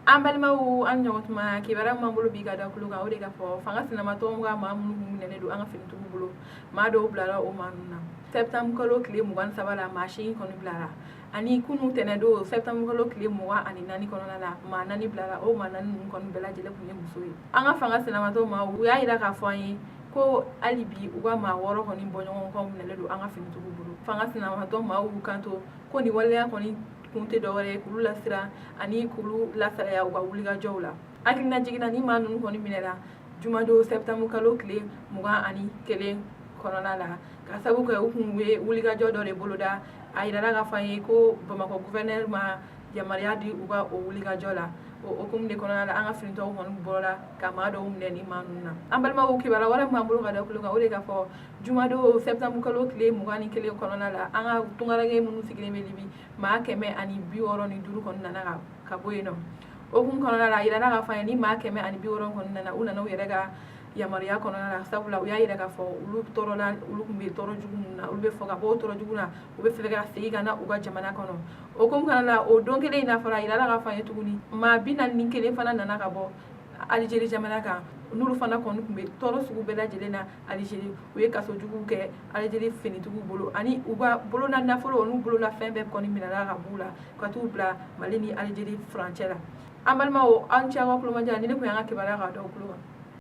An balimaw, an ɲɔgɔn tuma, kibaruya min b'an bolo bi ka da tulo kan, o de ka fɔ fanga sinamatɔnw ka maa minnu kun minɛnen don an ka finitigiw bolo, maa dɔw bilara o maa ninnu na. Septembre kalo tile 23 la, maa 8 kɔni bilara, ani kunu tɛnɛndon septembre kalo tile 24 kɔnɔna la, maa 4 bilara. O maa 4 ninnu kɔni bɛɛ lajɛlen kun ye muso ye. An ka fanga sinamatɔnw ma, u y'a yira k'a fɔ an ye ko hali bi u ka maa 6 kɔni bɔɲɔgɔn minɛlen don an ka finitigiw bolo. Fanga sinamatɔn maaw y'u kanto ko nin waleya kɔni kun tɛ dɔwɛrɛ ye k'olu lasiran ani k'olu lasalaya u ka wulikajɔw la. Hakilina jiginna, ni maa ninnu kɔni minɛra jumadon septembre kalo tile 21 kɔnɔna la, ka sabu kɛ u kun ye wulikajɔ dɔ de boloda. A yirala k'a fɔ an ye ko Bamakɔ gouverneur ma yamaruya di u ka o wulikajɔ la. O hukumu de kɔnɔna la, an ka finitigiw kɔni bɔra ka maa dɔw minɛ ni maa ninnu na. An balimaw, kibaruya wɛrɛ min b'an bolo ka da tulo kan, o de k'a fɔ jumadon septembre kalo tile 21 kɔnɔna la, an ka tunkaranke minnu sigilen bɛ Libi, maa 165 kɔni nana ka bɔ yen nɔ. O hukumu kɔnɔna la, a yirala k'a fɔ an ye ni maa 160 kɔni nana, u nana u yɛrɛ ka yamaruya kɔnɔna la, sabula u y'a yira k'a fɔ olu tɔɔrɔla, olu tun bɛ tɔɔrɔ jugu min na, olu bɛ fɛ ka bɔ o tɔɔrɔ jugu la, u bɛ fɛ ka segin ka na u ka jamana kɔnɔ. O hukumu kɔnɔna la, o don kelen in na fana, a yirala k'a fɔ an ye tuguni, maa 41 fana nana ka bɔ Alizeri jamana kan, n'olu fana kɔni tun bɛ tɔɔrɔ sugu bɛɛ lajɛlen na Alizeri. U ye kaso juguw kɛ Alizeri finitigiw bolo, ani u ka bolola nafolo n'u bolola fɛn bɛɛ kɔni minɛla ka b'u la ka t'u bila Mali ni Alizeri furancɛ la. An balimaw, aw ni ce aw ka kulomajɔ la. Ni ne tun y'an ka kibaruya k'a d'aw tulo kan.